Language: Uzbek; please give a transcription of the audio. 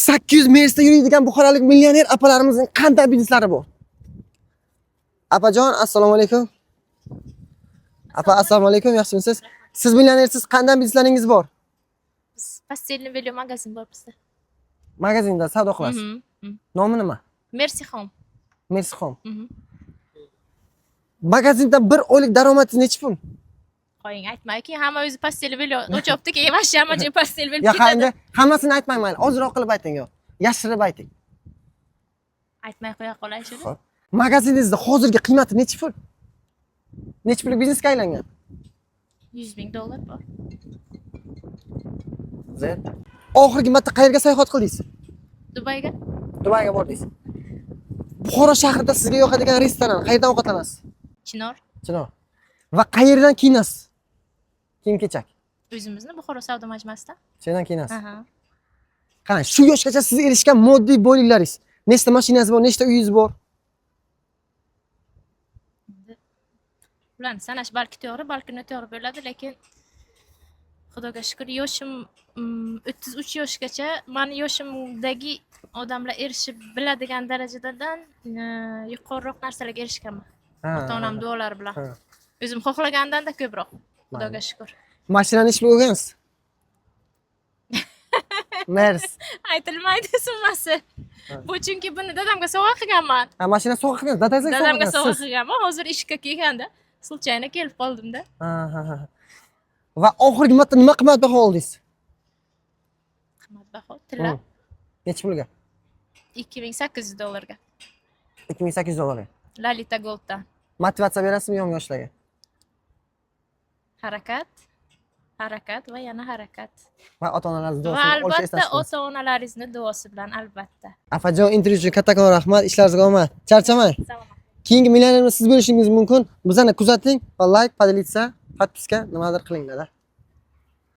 800 Mersda yuradigan buxorolik millioner apalarimizning qanday bizneslari bor? Apajon, assalomu alaykum. Apa, assalomu alaykum, yaxshimisiz? Siz millionersiz, qanday bizneslaringiz bor? Biz постельный белье magazin bor bizda. Magazinda savdo qilasiz. Nomi nima? Mercy Home. Mercy Home. Mhm. Magazindan bir oylik daromadingiz nechi pul? Qo'ying, aytmay, keyin hamma o'zi постельный белье o'chibdi, keyin mana shu hamma joy постельный белье Ya ketadi. endi hammasini aytmang, mayli, ozroq qilib ayting yo. Yashirib ayting. Aytmay qo'ya qolay shuni. Xo'p. Magaziningizda hozirgi qiymati nechi pul? Nechi pullik biznesga aylangan? 100 ming dollar bor. Zer. Oxirgi marta qayerga sayohat qildingiz? Dubayga. Dubayga bordingiz. Buxoro shahrida sizga yoqadigan restoran, qayerdan ovqatlanasiz? Chinor. Chinor. Va qayerdan kiyinasiz? Kiyim-kechak. O'zimizni Buxoro savdo majmuasida. Chindan kiyinasiz. Aha. Qarang, shu yoshgacha siz erishgan moddiy boyliklaringiz. Nechta mashinangiz bor, nechta uyingiz bor? Ularni sanash balki to'g'ri, balki noto'g'ri bo'ladi, lekin Xudoga shukur, yoshim 33 yoshgacha mani yoshimdagi odamlar erishib biladigan darajadan yuqoriroq narsalarga erishganman. Ota-onam duolari bilan. O'zim xohlagandan-da ko'proq. Xudoga shukur. Mashinani nechi pulga olgansiz? Mers. Aytilmaydi summasi. Bu chunki buni dadamga sovg'a qilganman. Ha, mashina sovg'a qilgan, dadangizga sovg'a Dadamga qilgan sovg'a siz. qilganman. Hozir ishga kelganda случайно kelib qoldimda. Ha, ha, ha. Va oxirgi marta nima qimmatbaho oldingiz? Qimmatbaho tilla. Nechi pulga? 2800 dollarga. 2800 dollarga. Lalita Golddan. Motivatsiya berasizmi yo'qmi yoshlarga? Harakat, harakat va yana harakat. Va ota-onalaringiz Va duosini olishni albatta eslashsin. Ota-onalaringizni duosi bilan albatta. Apajon, intervyu uchun kattakon rahmat, ishlaringizga omad. Charchamang. Salomat. Keyingi millionerimiz siz bo'lishingiz mumkin. Bizani kuzating va layk, поделиться, подписка nimadir qilinglar.